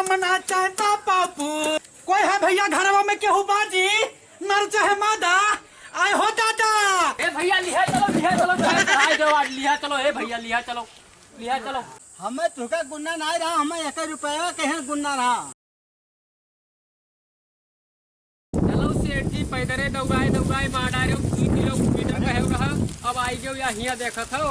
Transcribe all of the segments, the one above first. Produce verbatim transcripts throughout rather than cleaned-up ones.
मना चाहे पापा पू। कोई है भैया घरवा में केहू बाजी, नर चाहे मादा, आए हो दादा। ए भैया, लिहा चलो, लिहा चलो, भाई, भाई जवान, लिहा चलो, ए भैया, लिहा चलो, लिहा चलो। हमें तुका गुन्ना नाहीं रहा, हमें एक रुपया कहे गुन्ना रहा। चलो सेठ जी, पैदरे दौड़ाए दौड़ाए मार डारे, दुई किलोमीटर कहे रहा, अब आई गयो या हियाँ देखत हो,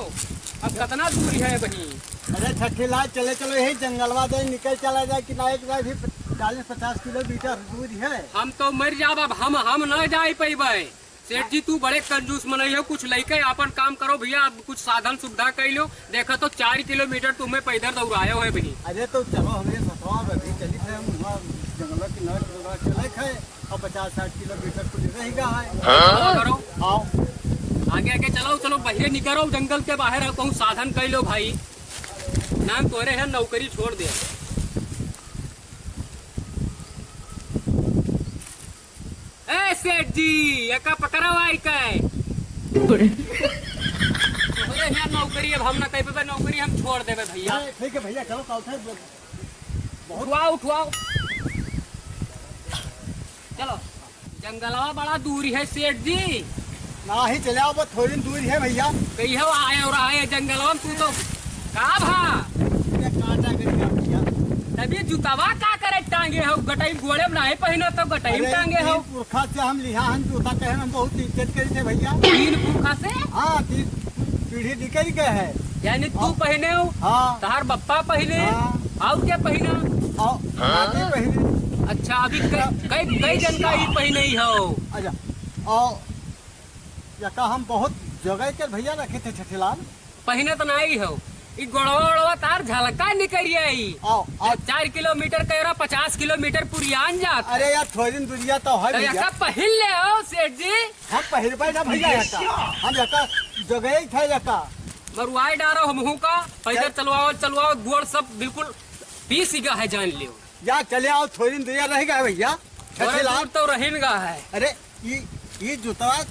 अब कितना दूर है वहीं। अरे छठी लाल, चले चलो, यही जंगलवा दे निकल चला जाए कि ना, एक जाए भी चालीस पचास किलोमीटर दूर है। हम तो मर जाब, अब हम, हम न जाए पैबे। सेठ जी, तू बड़े कंजूस मनई हो, कुछ लइके आपन काम करो भैया, अब कुछ साधन सुविधा कइ लो। देखा तो चार किलोमीटर तुम्हें पैदल दौड़ायो है भाई। अरे तो चलो, हमरे सथवा में भी चली थे, हम वहाँ जंगल के नट चले थे और पचास साठ किलोमीटर कुल रह गया है। चलो करो। आओ। आगे आगे चलो, चलो बहरे निकलो, जंगल के बाहर आओ, कहूँ साधन कइ लो भाई। नाम तोरे है, नौकरी छोड़ दे। ए सेठ जी, एका पकड़ावा आई के। तोहरे हियाँ नौकरी अब हम ना कइ पेबे, नौकरी हम छोड़ देबे भैया। ए, ठीक है भैया, चलो, चलते हैं। बहुत उठवाओ, उठवाओ। चलो, जंगलवा बड़ा दूर है सेठ जी। नाही, चले आओ, बस थोड़ी दूर है भैया। कहियो आए और आए जंगलवा में, तू तो का भा? ये काटा गई है भैया। तभी जुतावा का करे टांगे हो? गटई गोड़े में नाही पहिनो तो गटई में अरे, टांगे हो। तीन पुरखा से हम लिहा हन जूता, कहे हम बहुत इज्जत करी थे भैया। तीन पुरखा से? हाँ, तीन पीढ़ी निकल गए है। यानी तू हाँ। पहिने हो? हाँ। तहार बप्पा पहिने? हाँ। और क्या पहिना? और नाती पहिने। अच्छा, अभी कई, कई, कई जन का ही पहिने ही हो? अच्छा, और या का हम बहुत जगह के भैया रखे थे छठीलाल। पहिने तो नाही हो, ई गोड़वा ओड़वा तार झलका निकरिया ई। आओ, आओ। चार किलोमीटर कह रहा, पचास किलोमीटर पुरियान जात। अरे यार, थोड़ी दुरिया तो है तो भैया। ऐसा पहिन ले हो सेठ जी। हम पहिरबे ना भैया, ऐसा। हम ऐसा जगह ही थे ऐसा। मरुआई डारो हमहू का, पैदल चल- चलवाओ, चलवाओ, गोड़ सब बिल्कुल पीस गया है, जान लियो। या चले आओ, थोड़ी दुरिया रह गया भैया। थोड़ा छठीलाल। दूर तो रहिन गा है। अरे, ई, ई जुतवा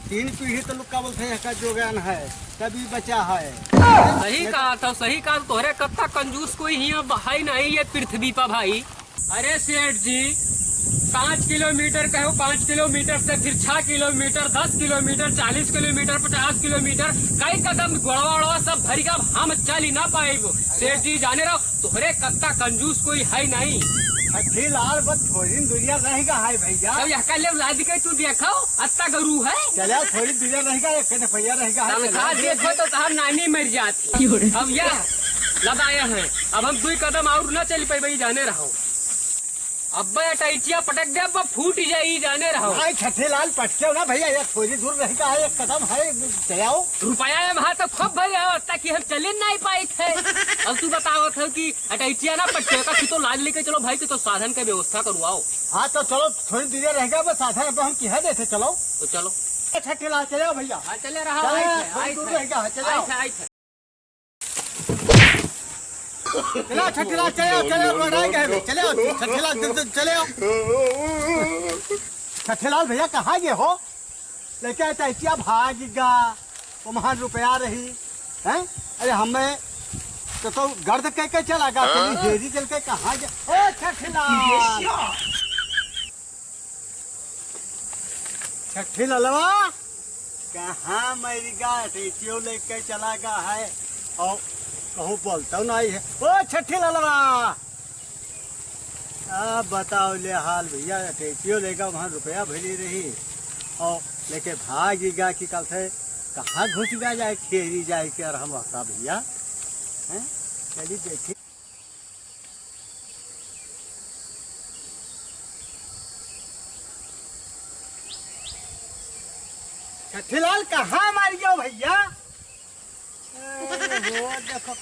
तीन पीढ़ी तो लोग का बोलते हैं, का जोगान है, तभी बचा है। सही कहा था, सही कहा। तोहरे कत्ता कंजूस कोई हियाँ है नहीं ये पृथ्वी पर भाई। अरे सेठ जी, पाँच किलोमीटर कहो, पाँच किलोमीटर से फिर छह किलोमीटर, दस किलोमीटर, चालीस किलोमीटर, पचास किलोमीटर, कई कदम गोड़वा ओड़वा सब भरी का हम चल ही ना पाएबो। सेठ जी जाने रहो, तोहरे कत्ता कंजूस कोई है नहीं। छठीलाल, बस थोड़ी दुरिया रह गया है भैया। अब यहाँ का ले लाद के तू देखो, अत्ता गरू है। चले आओ, थोड़ी दुरिया रह गया, एक रुपया रह गया है, तनख्वाह चले आओ। देखो तो तहार नानी मर जाती। अब यह लदाया है, अब हम दुई कदम और ना चल पाइबे, जाने रहो। अब्बे टैचिया पटक दे, अब्बे फूट जाई, जाने रहो। नहीं, छठीलाल पटके ना भैया, ये थोड़ी दूर रह गया है, एक कदम है, चले आओ। रुपया है वहाँ तो खूब भरे हो, ताकि हम चले नहीं पाए थे। अब तू बताओ थे कि अटैचिया ना पटके का, कि तो लाद लेके चलो भाई, कि तो साधन के व्यवस्था करवाओ। हाँ, तो चलो, थोड़ी दूर रह गया, बस साधन अब हम किहा देते, चलो। तो चलो। छठीलाल, चले आओ भैया। हाँ, चले रहा, चलो, आई थे, थोड़ी आई दूर थे। रह गया, चले आई आओ। थे, आई थे। चलो, छठीलाल, चले आओ, चले आओ, बढ़ाई गए, चले आओ, छठीलाल, चल, चल, चले आओ। छठीलाल भैया, कहाँ गए हो? लेके टैचिया भाग गा, ओम्हन रुपया रही, हैं? अरे हमें तो, तो गर्द के, के चला गा, चली हेरी चल के कहाँ गया? ओ छठीलाल! छठीलालवा, कहाँ मर गा? टैचियो लेके चला गा है और कहूँ बोलता नहीं है। ओ छठीलालवा! अब बताओ ले हाल भैया, अटैचियो लेगा, वहाँ रुपया भरी रही और लेके भाग ही गा कि कल से कहाँ घुस गा जाए, खेरी जाए के, और हम वहाँ भैया, हैं? चली देखी। छठीलाल कहाँ मर गयो भैया? अरे हो, देखो।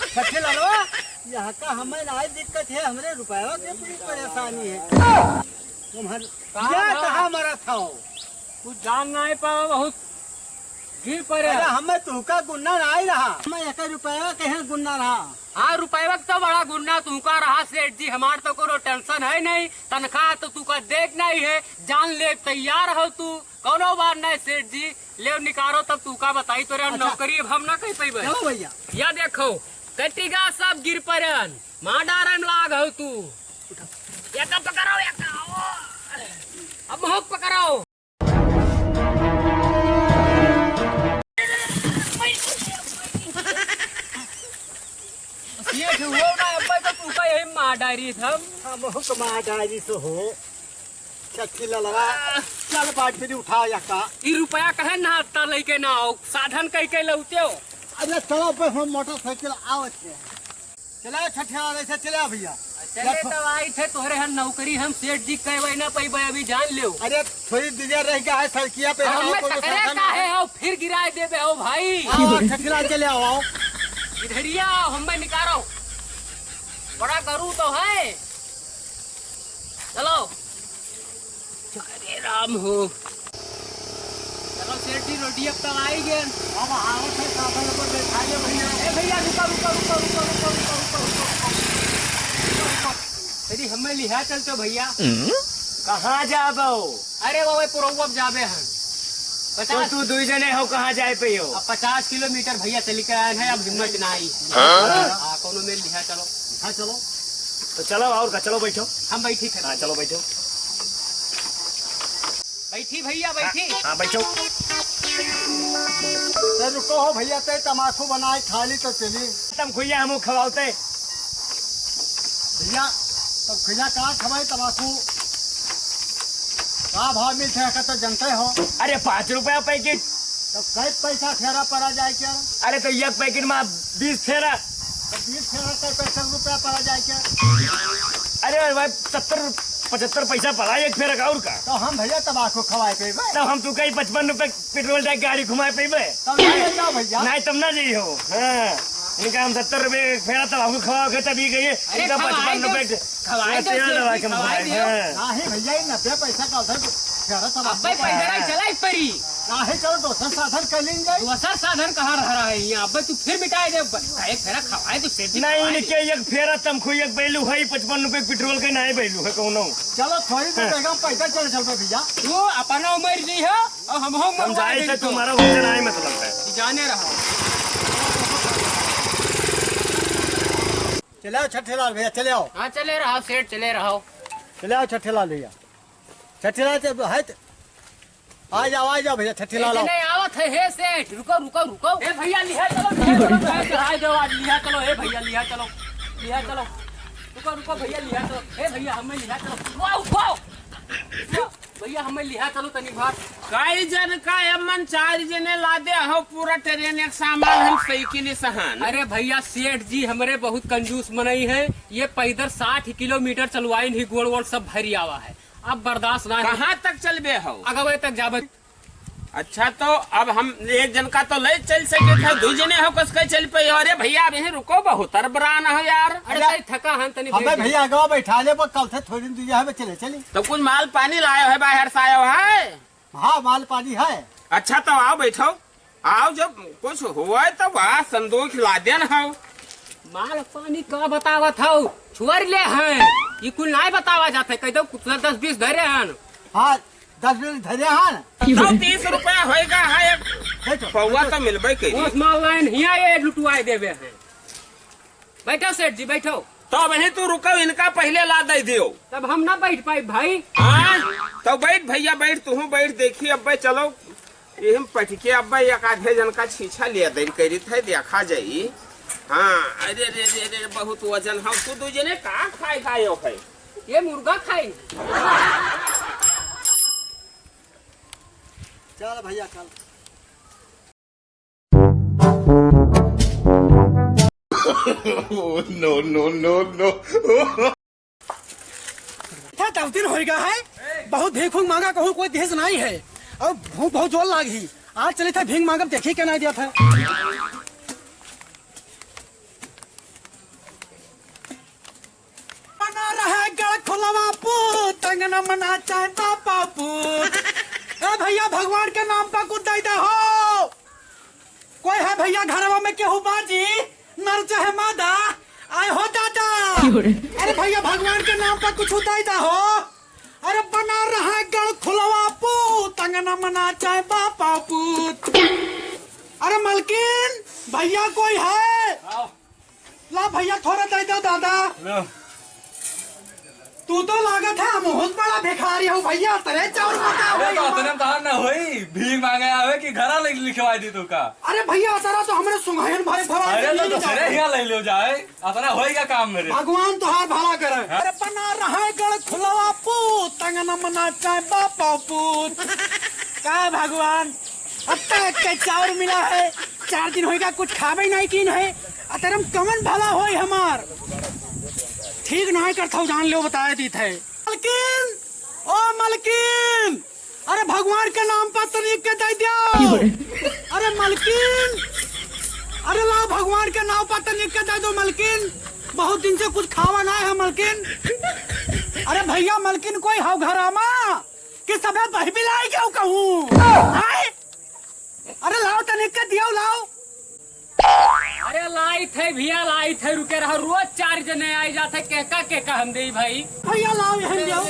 छठीलालवा, यहाँ का हमें नाई दिक्कत है, हमरे रुपया के बड़ी परेशानी है। तुम्हारे का या भा? कहाँ मरा था हो? कुछ जान नहीं पावा, बहुत गिर पड़े। अरे हमें तुहका गुन्ना नाई रहा, हमें एक रुपया कहे गुन्ना रहा। हाँ, रुपया तो बड़ा गुन्ना तुहका रहा सेठ जी, हमार तो कोनो tension है नहीं, तनख्वाह तो तुहका देख नहीं है, जान ले तैयार हो तू, कोनो बात नहीं सेठ जी। लेव निकारो तब तू का बताई तोरे हम अच्छा। नौकरी अब हम ना कह पइबे। चलो भैया। या देखो, कटिगा सब गिर परन, मार डारन लाग हौ तू। एका पकड़ो, एका, ओ। अब मोहक पकड़ो। सेठ हो ना, अब तो तू का यही मार डारी था। हम मोहक मार डारी सो हो। छठी ललवा, चल बाट पे उठा या का। ई रुपया कहे ना हत्ता लइके ना आओ, साधन कई के लौटे हो। अरे चलो बे, हम मोटरसाइकिल आवत है। चला छठिया वाले से चला भैया। चले तो आई थे तोहरे हम नौकरी, हम सेठ जी कहे वही ना पई अभी जान लेओ। अरे थोड़ी देर रह गया है सड़किया पे, हम और कोनो टकरे साधन का नहीं है, आओ फिर गिराए देबे हो भाई। आओ, छठिया चले आओ, आओ। इधरिया आओ, हम निकालो। बड़ा गरू तो है। चलो। अरे राम हो। चलो सेठ जी, रोटी अब तब आई गए। अब आवत है, साधन पर बैठा ले भैया। ए भैया, रुको, रुको, रुको। अरे हमें लिहा चलते हो भैया। कहाँ जाबो? अरे वो पुरौआ जाबे हैं। तो पचास तू दुई जने हो, कहाँ जाए पे हो? अब पचास किलोमीटर भैया चल के आए हैं, अब हिम्मत ना आई। हाँ? हाँ, कोनो में लिहा चलो। हाँ, चलो। तो चलो और का, चलो बैठो। हम बैठी थे। हाँ, चलो बैठो। बैठी भैया, बैठी। हाँ, हाँ, बैठो। तो रुको हो भैया, ते तमाकू बनाए खा ली तो चली। तमखुइया हमू खवाओ ते। भैया, तमखुइया का खवाई तमाकू? का भाव मिलते हैं का तो जनते हो। अरे, पाँच रुपया पैकेट। तो कै पैसा फेरा पड़ा जाए क्या? अरे, तो एक पैकेट में बीस फेरा। तो बीस फेरा कै पैसा रुपया पड़ा जाए क्या? अरे भाई, सत्तर, पचहत्तर पैसा पड़ा एक फेरा का, और का? तो हम भैया तमाकू खवाए पइबे? तो हम तू कहीं पचपन रुपया पेट्रोल डाल गाड़ी घुमाए पइबे? तब नहीं जाओ भैया। नहीं, तब ना जाई हो। हाँ, इनका हम सत्तर रुपये एक फेरा तमाकू खवाओ के तभी गई। अरे इनका खवाए पचपन दो, रुपये खवाए दो, तेल दवा के खवाए दो। हाँ। नहीं भैया, ये नब्बे पैसा का उधर फेरा तमाकू अब्बे का पैदल है। चलाई परी। नाही चलो, दोसर साधन कर लीन जाई। दोसर साधन कहाँ रह रहा है यहाँ? अबे तू फिर मिटाए दे। एक फेरा खवाए तो सेठ जी नहीं, खवाए। इनके एक फेरा तमखू एक बैलू है, पचपन रुपये पेट्रोल के नहीं बैलू है कौनो। चलो, थोड़ी देर हाँ। तक हम पैदल चले चलबे भैया। तू अपना उम्र नहीं है और हम हम हम जाए थे, तुम्हारा वजन आए मतलब है। जाने रहो। चले आओ छठेलाल भैया, चले आओ। हाँ, चले रहो सेठ, चले रहो। चले आओ छठेलाल भैया। छठेलाल से है त-, आ जाओ, आ जाओ भैया, छठेलाल आओ। नहीं आवत है, हे सेठ, रुको, रुको, रुको। ए भैया, लिहा चलो, लिहा चलो, लिहा चलो, आज लिहा चलो, ए भैया, लिहा चलो, लिहा चलो। रुको, रुको भैया, लिहा चलो। ए भैया, हमें लिहा चलो। वाह, वाह। भैया, हमें लिहा चलो तनी भर। कई जन का एमन चार जने लादे हो, पूरा ट्रेन एक सामान हम साइकिल सहन। अरे भैया, सेठ जी हमरे बहुत कंजूस मनई है, ये पैदल साठ किलोमीटर चलवाइन ही, गोड़ वोड़ सब भरी आवा है। अब बर्दाश्त ना है। कहाँ तक चलबे हो? अगवे तक जाबे। अच्छा, तो अब हम एक जन का तो ले चल सके थे, दू जने हो, कस के चल पे? अरे भैया, अब यहीं रुको, बहुत अरबरान हो यार। अरे, अरे, तनी थका हन, तनी हमें बैठ भैया अगवा बैठा ले, वो कल से थोड़ी दूर है, चले चली। तो कुछ माल पानी लायो है, बाहर से आयो है? हाँ, माल पानी है। अच्छा, तो आओ, बैठो। आओ, जब कुछ हुआ है तो वाह, संदूक लादेन हो। माल पानी का बतावत हो, छोड़ ले हैं, ये कुल नाय बतावा जात है, कह दो कुछ दस बीस धरे हैं। हाँ, दस बीस धरे हैं। तो तीस रुपया होएगा, हाँ, एक बैठो, पौवा बैठो। तो मिलबे करी। उस माल लाइन हिया ये लुटवाए देवे हैं। बैठो सेठ जी, बैठो। तो वहीं तू रुको, इनका पहले ला दे दियो। तब हम ना बैठ पाई भाई। हाँ, तो बैठ भैया, बैठ, तू बैठ। देखी अब्बे, चलो, यही पटके अब्बे एक आधे जन का छीछा ले दे करी थे, देखा जाई। हाँ, अरे, अरे, अरे, अरे, बहुत वजन है। तू दू जने का खाए खाए हो है? ये मुर्गा खाई। चल भैया, चल। No, no, no, no। था तब दिन होइगा है, बहुत भीख उख मांगा, कहूँ कोई देश नहीं है, और भूख बहुत जोर लाग ही। आज चली था भीख मांगब, देखी क्या नहीं दिया था। बना रहे गढ़ खुलवा पूत, अंगना मना चाहे बापा पूत। ए भैया, भगवान के नाम पर कुछ दे दे हो। कोई है भैया घरवा में केहू बाजी, नर चाहे मादा? आए हो दादा। क्यों रे? अरे भैया, भगवान के नाम पर कुछ दे दे हो। अरे बना रहा गढ़ खुलवा पूत, अंगना मना चाहे बापा पूत। अरे मलकिन, भैया कोई है? आओ। ला भइया, थोड़ा दे दो दादा। लो। तू तो लागत है बहुत बड़ा भिखारी हो भइया, तेरे चाउर पका अरे होई तो हमार। अतने में तहार ना होई, भीख मांगे आवे कि घरा ले लिखवाई दी तू का? अरे भइया, अतरा तो हमरे सुंघायन भाई भरा अरे तो दूसरे हियाँ ले लो जाए, अतना होई का काम मेरे। भगवान तोहार भला करे। हाँ? अरे बना रहा है गढ़ खुलवा पूत, अंगना मना चाहे बापा पूत। का भगवान, अब तक के चाउर मिला है, चार दिन होइगा, कुछ खाबे नहीं कीन है। अतरम कमन भला होई हमार? ठीक नहीं करत हौ, जान लो, बताए दीत है। मलकिन, ओ मलकिन, अरे भगवान के नाम पर तनिक के दे दो। अरे मलकिन, अरे लाओ भगवान के नाम पर तनिक के दे दो मलकिन, बहुत दिन से कुछ खावा ना है मलकिन। अरे भइया मलकिन कोई हौ घरा मा? कि सभे बहि बिलाइ गयो कहूँ। आय? अरे लाओ तनिक के दियो लाओ। अरे लाइत है भइया, लाइत है, रुके रहो, रोज चार जने आइ जात है, केका केका हम देई भाई। भइया लाओ यहन दियो।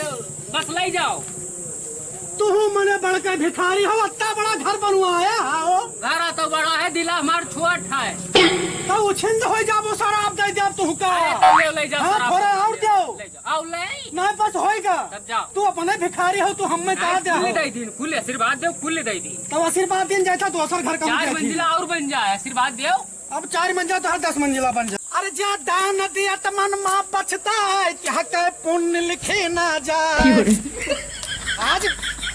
बस लइ जाओ। तुहू मने बड़के भिखारी हो, अत्ता बड़ा घर बनवाया हो। घर तो बड़ा है, दिला हमार छोट है। तो उछिंद होइ जाबो, शराब दे देब तुहका। अरे तो ले, ले जाओ हाँ, शराब। थोड़ा और दो। ले जाओ। आओ ले। नहीं, बस होइगा। तब जाओ। तू अपने भिखारी हो, तू हमें का नहीं, दे कुल हो? दे दीन, कुल आशीर्वाद दे, कुल दे दीन। तब आशीर्वाद दीन जाता, दोसर घर का चार उठे थी। मंजिला और बन जाए, आशीर्वाद दो। अब चार मंजिला तो हर दस मंजिला बन जाए। अरे जा दान दिया त मन मा पछताए, कि हक पुण्य लिखे ना जाए। आज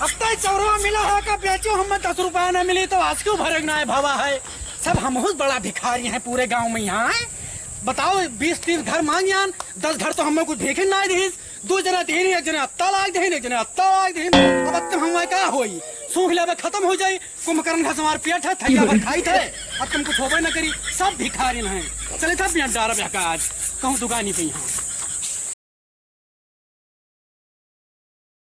हफ्ता चौरवा मिला है का बेचो, हमें दस रुपया ना मिली तो आज क्यों भरग ना है भावा है। सब हमहूँ बड़ा भिखारी हैं पूरे गांव में यहाँ है। बताओ, बीस तीस घर मांगियान, दस घर तो हमें कुछ भेखे ना दिहिस। दो जना देहिन, एक जना अत्ता लाग देहिन, एक जना अत्ता लाग देहिन। अब अत्ता हम का होई? सूख लेबे, खत्म हो जाई। कुंभकर्ण का हमार पेट है, थैया भर खाई थे। अब तुम कुछ होबे न करी, सब भिखारिन हैं। चले था बियान डारा ब्याह का आज, कहूँ दुकानी पे यहाँ।